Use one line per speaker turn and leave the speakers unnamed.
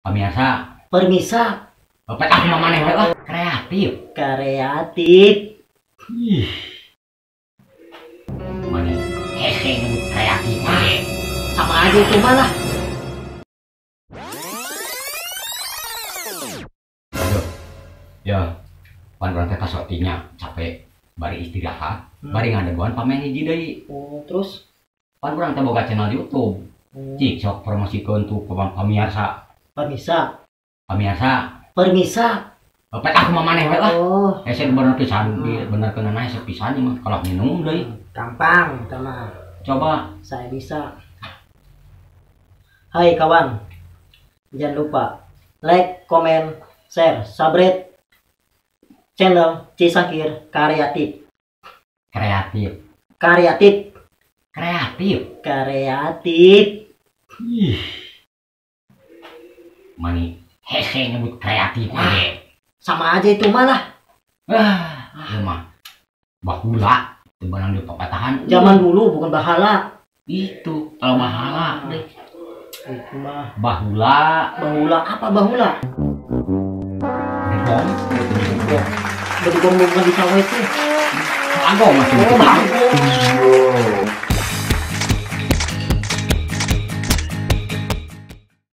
Pemirsa.
Permisa.
Bapak ah maneh we lah. Kreatif.
Kreatif.
Ih. Mani hese nyebut kreatif we.
Sama aja itu malah.
Aduh. Ya, pan urang teh kasotinya capek bari istirahat, bari ngadegoan pamen hiji deui.
Oh, terus
pan urang teh boga channel YouTube. Cik sok promosikeun tuh pamirsa.
Permisa.
Pamirsa.
Permisa.
Bapak ah maneh we lah.
Oh.
Hese bener pisan, bener keuna hese pisan ieu mah kalah minum deui.
Gampang eta mah.
Coba
saya bisa. Hai kawan. Jangan lupa like, comment, share, subscribe channel Cisangkir Kreatif.
Kreatif.
Kreatif.
Kreatif.
Kreatif.
Ih. Mani hese nyebut kreatif we.
Sama aja itu malah.
Ah, ieu mah bahula teu beunang di papatahan.
Zaman dulu bukan bahala.
Itu kalau bahala deh.
Itu mah
bahula.
Bahula apa bahula?
Bedong.
Bedong bukan di sawah itu.
Bagong masih.
Oh, bagong.